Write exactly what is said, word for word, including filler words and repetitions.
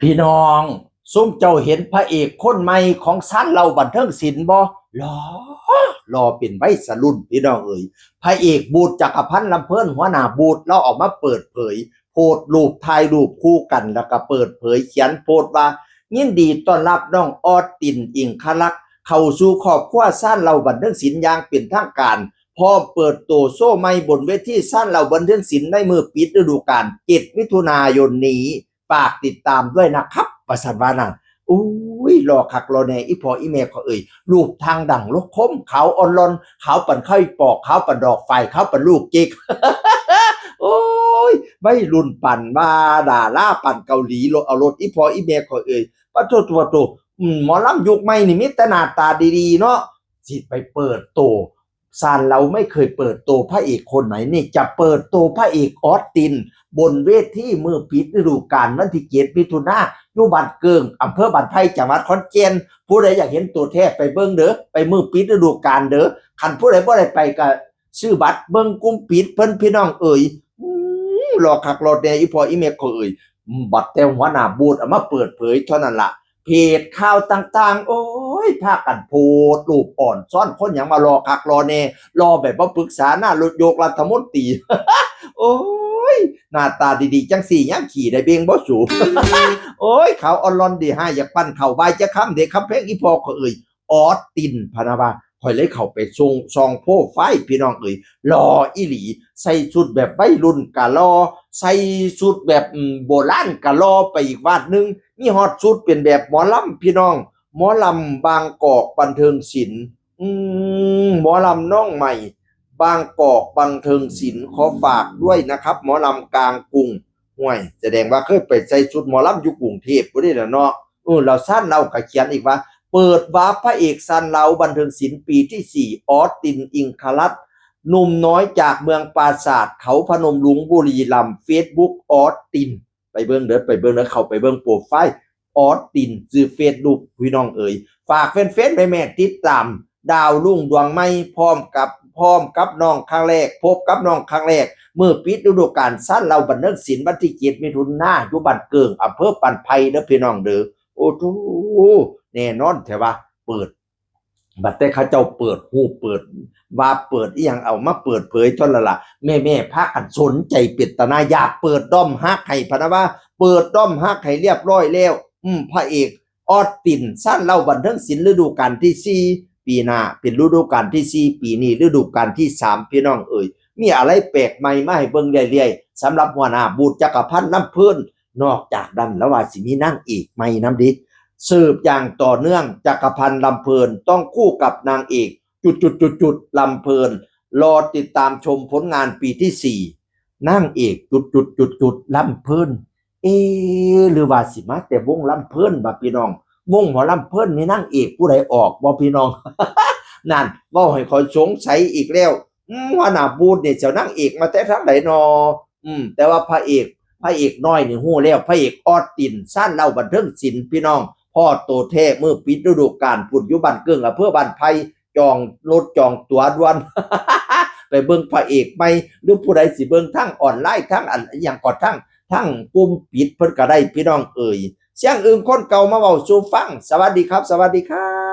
พี่น้อง ซุมเจ้าเห็นพระเอกคนใหม่ของซานเหล่าบันเทิงศิลป์บ่ หล่อ หล่อเป็นวัยรุ่นพี่น้องเอ๋ย พระเอกบูดจักรพันธ์ลำเพลิน หัวหน้าบูด ลาวเอามาเปิดเผย โพสต์รูป ถ่ายรูปคู่กัน แล้วก็เปิดเผยเขียนโพสต์ว่า ยินดีต้อนรับน้องออสติน อิงคลักษ์ เข้าสู่ครอบครัวซานเหล่าบันเทิงศิลป์อย่างเป็นทางการ พร้อมเปิดตัวโชว์ใหม่บนเวทีซานเหล่าบันเทิงศิลป์ในมื้อปิดฤดูกาล เจ็ด มิถุนายนนี้ ฝากติดตามด้วยนะครับ ว่าซั่นว่านะ อุ้ย หล่อคักหล่อแน่ อีพ่ออีแม่ข้อยเอ๋ย รูปทางดั้งลกคม ขาวอ่อนหล่อน ขาวปานไข่ปอก ขาวปานดอกฝาย ขาวปานลูกเจ๊ก โอ้ย วัยรุ่นปานว่าดาราปานเกาหลี โลด เอาโลด อีพ่ออีแม่ข้อยเอ๋ย ปะโถ ปะโถ อืม หมอลำยุคใหม่นี่มีแต่หน้าตาดีๆ เนาะ สิไปเปิดตัว ซานเหล่าไม่เคยเปิดตัวพระเอกคนไหน นี่จะเปิดตัวพระเอกออสติน บนเวทีมื้อปิดฤดูกาลวันที่ เจ็ด มิถุนา อยู่บ้านเกิ่ง อำเภอบ้านไผ่ จังหวัดขอนแก่น ผู้ใดอยากเห็นตัวแท้ไปเบิ่งเด้อ ไปมื้อปิดฤดูกาลเด้อ คันผู้ใดบ่ได้ไปก็ซื้อบัตรเบิ่งกลุ่มปิดเพิ่น พี่น้องเอ๋ย อืม หล่อคักหล่อแน่ อีพ่ออีแม่ข้อยเอ๋ย บัดแต่หัวหน้าบูดเอามาเปิดเผยเท่านั้นล่ะ เพจข่าวต่างๆ โอ้ย พากันโพสต์รูปอ่อนซ้อนคนหยังมาหล่อคักหล่อแน่ หล่อแบบบ่ปรึกษาหน้าโยกรัฐมนตรี โอ้ย หน้าตาดีๆ จังสี่ยังขี่ได้เบ่งบ่สู โอ้ย ขาวอ่อนหล่อนดี หาอยากปั้นเข้า บายจะคำเด้ คำแพง อีพ่อข้อยเอ๋ย ออสติน พะนะว่า ข้อยเลยเข้าไปส่อง ส่องโปรไฟล์ พี่น้องเอ๋ย หล่ออีหลี ใส่ชุดแบบวัยรุ่นกะหล่อ ใส่ชุดแบบ อืม โบราณกะหล่อไปอีกวาดหนึ่ง มีฮอดชุดเป็นแบบหมอลำ พี่น้อง หมอลำบางกอกบันเทิงศิลป์ อืม หมอลำน้องใหม่ บางกอกบันเทิงศิลป์ ขอฝากด้วยนะครับ หมอลำกลางกรุง ห่วย แสดงว่าเคยไปใส่ชุดหมอลำอยู่กรุงเทพฯ พุ้นนี่แหละเนาะ เออ แล้วซานเหล่าก็เขียนอีกว่า เปิดวาร์ปพระเอกซานเหล่าบันเทิงศิลป์ปีที่สี่ ออสติน อิงคลักษ์ หนุ่มน้อยจากเมืองปราสาท เขาพนมรุ้ง บุรีรัมย์ Facebook ออสติน ไปเบิ่งเด้อ ไปเบิ่งเด้อ เข้าไปเบิ่งโปรไฟล์ออสติน ชื่อเฟซบุ๊ก พี่น้องเอ๋ย ฝากแฟนๆ แม่ๆ ติดตาม ดาวรุ่งดวงใหม่ พร้อมกับ พร้อมกับน้องครั้งแรก พบกับน้องครั้งแรก มื้อปิดฤดูกาลซานเหล่าบันเทิงศิลป์ วันที่ เจ็ด มิถุนายน อยู่บ้านเกิ่ง อำเภอบ้านไผ่เด้อพี่น้องเด้อ โอ้โห แน่นอนแท้ว่า เปิด บัดแต่เขาเจ้าเปิดฮูป เปิดวาร์ป เปิดอีหยัง เอามาเปิดเผยเท่านั้นล่ะ แม่ๆ พากันสนใจ เป็นตาหน้าอยากเปิดด้อมฮักให้ พะนะว่า เปิดด้อมฮักให้เรียบร้อยแล้ว อืม พระเอกออสติน ซานเหล่าบันเทิงศิลป์ ฤดูกาลที่สี่ ปีหน้าเป็นฤดูกาลที่สี่ ปีนี้ฤดูกาลที่สาม พี่น้องเอ๋ย มีอะไรแปลกใหม่มาให้เบิ่งเรื่อยๆ สำหรับหัวหน้าบูดจักรพันธ์ลำเพลิน นอกจากนั้นแล้วว่าสิมีนางเอกใหม่นำเด้ สืบอย่างต่อเนื่อง จักรพันธ์ลำเพลินต้องคู่กับนางเอก จุดจุดจุดจุดลำเพลิน รอติดตามชมผลงานปีที่สี่ นางเอก จุดจุดจุดจุดลำเพลิน เอ หรือว่าสิมาแต่วงลำเพลินบ่พี่น้อง วงหมอลำเพลินมีนางเอกผู้ใดออกบ่พี่น้อง นั่น เว้าให้ข้อยสงสัยอีกแล้ว อืม หัวหน้าบูดนี่สิเอานางเอกมาแต่ทางใดนอ อืม แต่ว่าพระเอก พระเอกน้อยนี่ฮู้แล้ว พระเอกออสติน ซานเหล่าบันเทิงศิลป์ พี่น้อง พ้อโตแท้มื้อปิดฤดูกาล พุ้นอยู่บ้านเกิ่ง อำเภอบ้านไผ่ จองรถจองตั๋วด่วน ไปเบิ่งพระเอกใหม่ หรือผู้ใดสิเบิ่งทางออนไลน์ ทางอันอิหยังก็ ทาง ทางกลุ่มปิดเพิ่นก็ได้ พี่น้องเอ๋ย เสียงอึ่งคนเก่ามาเว้าสู่ฟัง สวัสดีครับ สวัสดีครับ